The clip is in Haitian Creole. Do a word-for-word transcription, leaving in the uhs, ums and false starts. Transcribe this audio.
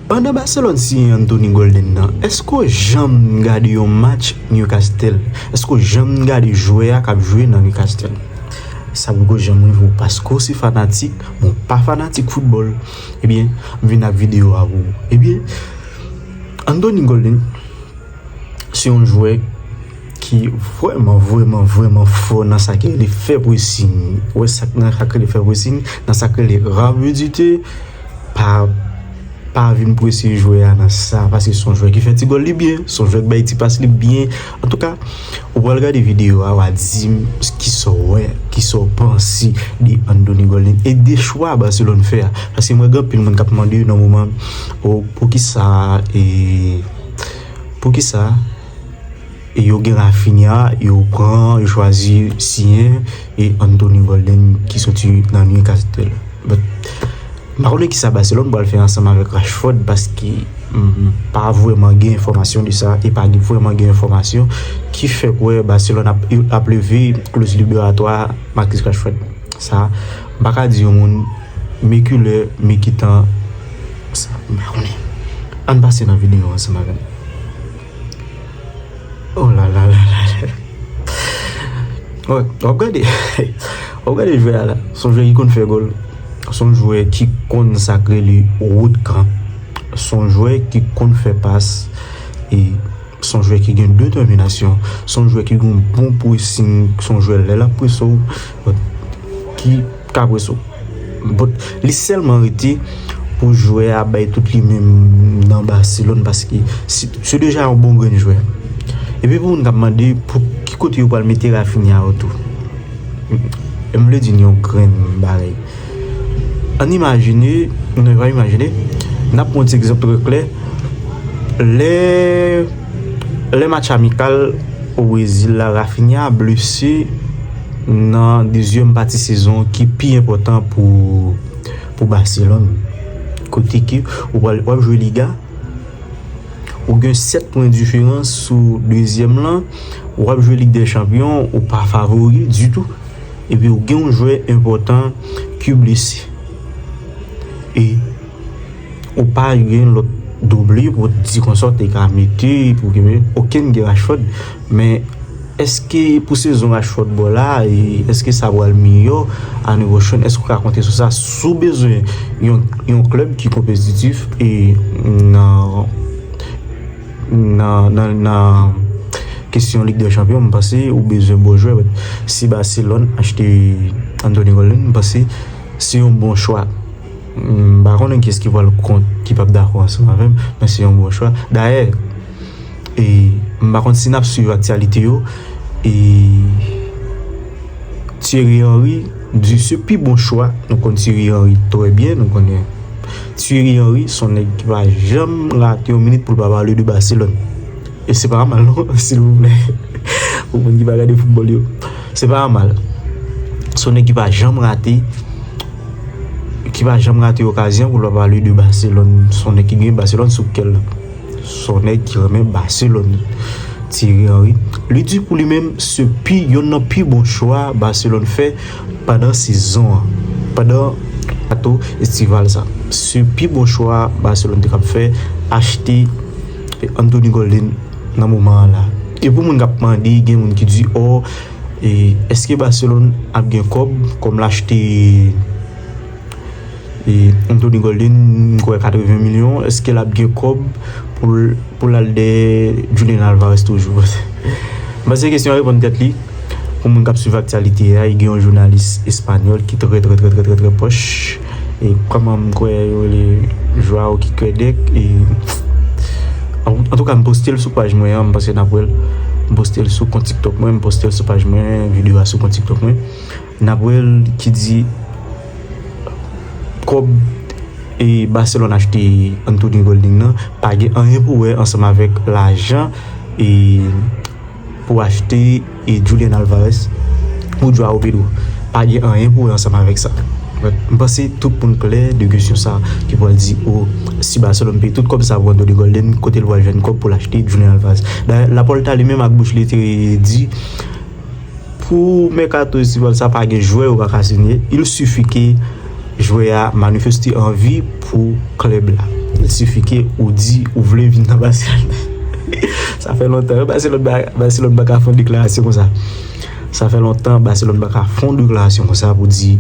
Pandan Barcelone siyen Anthony Golden nan, èske w janm gade yon match Newcastle? Èske w janm gade jwè a k ap jwe nan Newcastle? Sa poko janm rive w paske w se fanatik, men w pa fanatik foutbòl. Ebyen, m vin ak videyo a pou ou. Ebyen, Anthony Golden se yon jwè ki vrèman, vrèman, vrèman fò nan sa ki rele fè pressing. Ou wè sa, nan sa ki rele fè pressing, nan sa ki rele rapidite, pa, pa vin prese jwè a nan sa, paske se yon jwè ki fè ti gòl li byen, se yon jwè ki bay ti pas li byen. Antouka, ou pral gade videyo a, w a di m kisa w wè, kisa w panse de Anthony Golden e de chwa Barcelone fè a. Paske m wè gen anpil moun k ap mande nan moman, o, poukisa, e, poukisa e yo gen Raphinha, yo pran, yo chwazi siyen e Anthony Golden ki soti nan Newcastle. But, m pa konnen kisa Barcelone pral fè ansanm avèk Rashford, paske m pa vrèman gen enfòmasyon de sa, e pa vrèman gen enfòmasyon ki fè kwè Barcelone ap, ap leve kloz liberatwa Marcus Rashford. Sa, m pa ka di yon moun, men ki lè, men ki tan, sa, m pa konnen. Ann pase nan videyo ansanm avè m. Oh la la la la la. Wè, w ap gade. W ap gade jwè a la. Se yon jwè ki konn fè gòl. Se yon jwè ki konn sa k rele wout kan. Se yon jwè ki konn fè pas. E se yon jwè ki gen detèminasyon. Se yon jwè ki gen yon bon pressing. Se yon jwè lè l ap prese w, ki ka prese w. But, li sèlman rete pou jwè a bay tout li menm nan Barcelone, paske se, se deja yon bon grenn jwè. Epi pou moun k ap mande pou ki kote yo pral mete Raphinha yo tou. E m vle di n yon grenn bagay. Ann imajine, nou va imajine, n ap pran yon ti egzanp trè klè. Lè, lè match amikal o Brezil la, Raphinha blese nan dezyèm pati sezon ki pi enpòtan pou, pou Barcelone. Kote ke ou pral, w ap jwe Liga, ou gen sèt pwen diferans sou dezyèm lan, w ap jwe Lig dè Chanpyon, ou pa favori ditou, epi ou gen yon jwè enpòtan ki blese. E ou pa gen lòt double pou di konsa w te ka mete pou gen okenn gen Rashford, men èske pou sezon Rashford bò la, e èske sa pral miyò ane pwochèn? Èske w ka konte sou sa? Si w bezwen yon, yon klèb ki konpetitif e nan, nan, nan, nan kesyon Lig dè Chanpyon, m panse ou bezwen bon jwè. Si Barcelone achte Anthony Golden, m panse se yon bon chwa. M pa konnen kiyès ki pral kont, ki p ap dakò ansanm avè m, men se yon bon chwa. Dayè, e, m pa konn si n ap swiv aktyalite yo, e, Thierry Henry di se pi bon chwa. Nou konn Thierry Henry trè byen, nou konnen Thierry Henry se yon nèg ki pa janm rate yon minit pou l pa pale de Barcelone. E se pa mal non, silvouplè. Pou moun ki pa gade foutbòl yo. Se pa mal. Se yon nèg ki pa janm rate, ki pa janm rate okazyon pou l pa pale de Barcelone. Se yon nèg ki gen Barcelone sou kè l. Se yon nèg ki renmen Barcelone. Thierry Henry. Li di pou li menm, se pi, yonn nan pi bon chwa Barcelone fè pandan sezon an, pandan ato estival sa. Se pi bon chwa Barcelone te kab fè, achte Anthony Golden nan moman an la. E pou moun k ap mande, gen moun ki di, o, e, èske Barcelone ap gen kòb kòm l achte, e, Anthony Golden, m kwè katreven milyon, èske l ap gen kòb pou l, pou l al dèyè Julian Alvarez toujou? M panse kesyon an reponn tèt li. Pou moun k ap swiv aktyalite a, gen yon jounalis espanyòl ki trè, trè, trè, trè, trè, trè pwòch. E kòman m kwè yo rele Joao Quiquedec. E, an, antouka, m poste l sou paj mwen an, m panse n ap wè l. M poste l sou kont TikTok mwen, m poste l sou paj mwen, videyo a sou kont TikTok mwen. N ap wè l ki di kòb e Barcelone achte Anthony Golden nan, pa gen anyen pou wè ansanm avèk lajan e pou achte e Julian Alvarez ou Joao Pedro. Pa gen anyen pou wè ansanm avèk sa. M panse tout moun klè de kesyon sa ki pral di, o, si Barcelone peye tout kòb sa pou Anthony Golden, kote l pral jwenn kòb pou l achte Julian Alvarez? Dayè, Laporta li menm ak bouch li te di, pou mèkato estival sa pa gen jwè yo pa ka sinye. Il sifi ke jwè a manifeste anvi pou klèb la. Il sifi ke ou di ou vle vin nan Barcelone. Sa fè lontan wi, Barcelone pa, Barcelone pa ka fè yon deklarasyon konsa. Sa fè lontan Barcelone pa ka fè yon deklarasyon konsa pou di